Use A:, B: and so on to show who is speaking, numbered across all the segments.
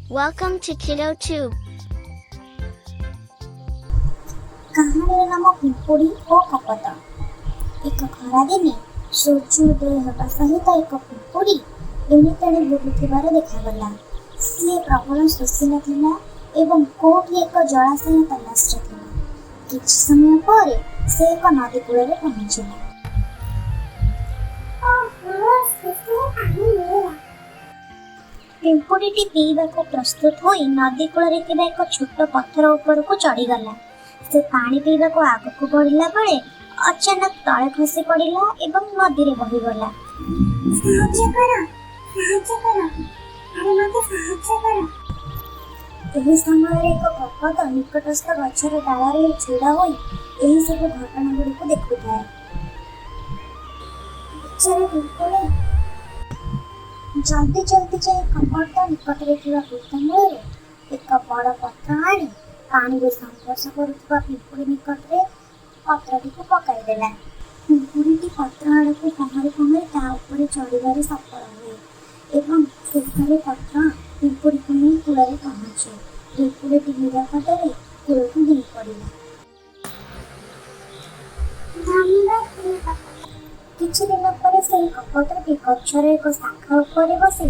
A: Welcome to Kiddo Tube.
B: କାହାଣୀର ନାମ ପିମ୍ପୁଡ଼ି ଓ କପୋତ। ଏକ ଖରାଦିନେ ସୂର୍ଯ୍ୟ ଉଦୟ ହେବା ସହିତ ଏକ ପିମ୍ପୁଡ଼ି ଏଣେ ତେଣେ ବୁଲୁଥିବାର ଦେଖାଗଲା। ସିଏ ପ୍ରବଳ ଶୋଷିଲା ଥିଲା ଏବଂ କୋଉଠି ଏକ ଜଳାଶୟ ତଲାସରେ ଥିଲା। କିଛି ସମୟ ପରେ ସେ ଏକ ନଦୀ କୂଳରେ ପହଞ୍ଚିଲା।
C: ଓହୋ, ଶେଷରେ ପାଣି ମିଳିଲା।
B: ପିମ୍ପୁଡ଼ିଟି ପିଇବାକୁ ପ୍ରସ୍ତୁତ ହୋଇ ନଦୀ କୂଳରେ ଥିବା ଏକ ଛୋଟ ପଥର ଉପରକୁ ଚଢ଼ିଗଲା। ସେ ପାଣି ପିଇବାକୁ ଆଗକୁ ବଢ଼ିଲା ବେଳେ ଅଚାନକ ତଳେ ଖସି ପଡ଼ିଲା ଏବଂ ନଦୀରେ ବହିଗଲା।
C: ସାହାଯ୍ୟ କର, ସାହାଯ୍ୟ କର, ଆରେ ମୋତେ ସାହାଯ୍ୟ କର।
B: ଏହି ସମୟରେ ଏକ କପୋତ ନିକଟସ୍ଥ ଗଛର ଡାଳରେ ଛିଡ଼ା ହୋଇ ଏହି ସବୁ ଘଟଣାଗୁଡ଼ିକୁ ଦେଖୁଥାଏ।
C: ବିଚରା ପିମ୍ପୁଡ଼ି!
B: ଜଲଦି ଜଲଦି ଯାଇ କପୋତ ନିକଟରେ ଥିବା ବୁଦା ମୂଳରୁ ଏକ ବଡ଼ ପତ୍ର ଆଣି ପାଣିରେ ସଂଘର୍ଷ କରୁଥିବା ପିମ୍ପୁଡ଼ି ନିକଟରେ ପତ୍ରଟିକୁ ପକାଇଦେଲା। ପିମ୍ପୁଡ଼ିଟି ପତ୍ର ଆଡ଼କୁ ପହଁରି ପହଁରି ତା ଉପରେ ଚଢ଼ିବାରେ ସଫଳ ହୁଏ ଏବଂ ଶେଷରେ ପତ୍ର ପିମ୍ପୁଡ଼ିକୁ ନେଇ କୂଳରେ ପହଞ୍ଚେ। ପିମ୍ପୁଡ଼ିଟି ନିରାପଦରେ କୂଳକୁ ଡେଇଁ ପଡ଼ିଲା।
C: ଧନ୍ୟବାଦ, ପ୍ରିୟ କପୋତ।
B: କିଛି ଦିନ ପରେ ସେହି କପୋତଟି ଗଛର ଏକ ଶାଖା ଉପରେ ବସି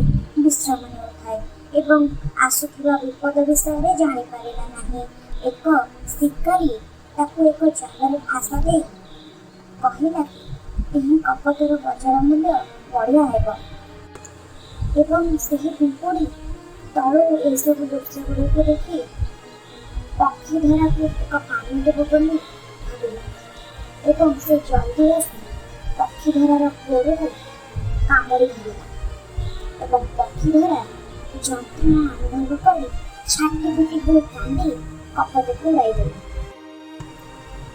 B: ବିଶ୍ରାମ ନେଉଥାଏ ଏବଂ ଆସୁଥିବା ବିପଦ ବିଷୟରେ ଜାଣିପାରିଲା ନାହିଁ। ଏକ ଶିକାରୀ ତାକୁ ଏକ ଜାଲରେ ଫାଶ ଦେଇ କହିଲା କି ଏହି କପୋତର ବଜାର ମୂଲ୍ୟ ବଢ଼ିଆ ହେବ ଏବଂ ସେହି ପିମ୍ପୁଡ଼ି ତଳୁ ଏସବୁ ଦୃଶ୍ୟଗୁଡ଼ିକୁ ଦେଖି ପକ୍ଷୀ ଧରାକୁ ଏକ ପାନ ଦେବ ବୋଲି ଭାବିଲା ଏବଂ ସେ ଜଲଦି ଆସି ପକ୍ଷୀ ଧରାର ଗୋଡ଼କୁ କାମୁଡ଼ି ଧରିଲା ଏବଂ ପକ୍ଷୀ ଧରା ଯନ୍ତ୍ରଣା ଅନୁଭବ କରି ଛାଟିପିଟି ହୋଇ କାନ୍ଦି କପୋତକୁ ଉଡ଼ାଇଦେଲା।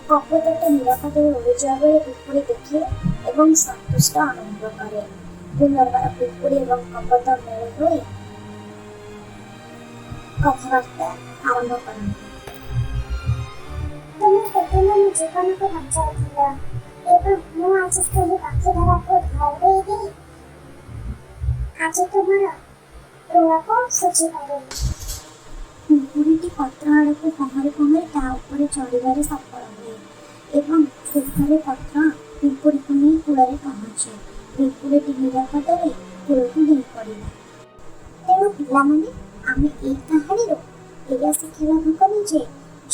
B: କପୋତଟି ନିରାପଦରେ ଉଡ଼ିଯିବା ବେଳେ ପିମ୍ପୁଡ଼ି ଦେଖେ ଏବଂ ସନ୍ତୁଷ୍ଟ ଅନୁଭବ କରେ। ପୁନର୍ବାର ପିମ୍ପୁଡ଼ି ଏବଂ କପୋତ ମେଳି ହୋଇ କଥାବାର୍ତ୍ତା ଆରମ୍ଭ କରନ୍ତି।
C: ତୁମେ ସେଦିନ ମୋ ଜୀବନକୁ ବଞ୍ଚାଇଥିଲ ଏବଂ ମୁଁ ଆଜି ସେହି ପକ୍ଷୀ ଧରାକୁ ଘଉଡ଼େଇ ଦେଇ ଆଜି ତୁମର ଋଣକୁ ଶୁଝିପାରିଲି।
B: ପିମ୍ପୁଡ଼ିଟି ପତ୍ର ଆଡ଼କୁ ପହଁରି ପହଁରି ତା ଉପରେ ଚଢ଼ିବାରେ ସଫଳ ହୁଏ ଏବଂ ଶେଷରେ ପତ୍ର ପିମ୍ପୁଡ଼ିକୁ ନେଇ କୂଳରେ ପହଞ୍ଚେ। ପିମ୍ପୁଡ଼ିଟି ନିରାପଦରେ କୂଳକୁ ଡେଇଁ ପଡ଼ିଲା। ତେଣୁ ପିଲାମାନେ, ଆମେ ଏଇ କାହାଣୀରୁ ଏଇଆ ଶିକ୍ଷା ଲାଭ କଲେ ଯେ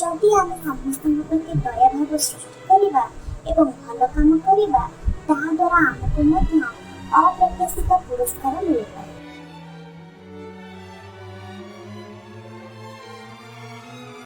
B: ଯଦି ଆମେ ସମସ୍ତଙ୍କ ପ୍ରତି ଦୟାଭାବ ସୃଷ୍ଟି କରିବା ଏବଂ ଭଲ କାମ କରିବା, ତାହାଦ୍ୱାରା ଆମକୁ ମଧ୍ୟ ଅପ୍ରତ୍ୟାଶିତ ପୁରସ୍କାର ମିଳିପାରେ।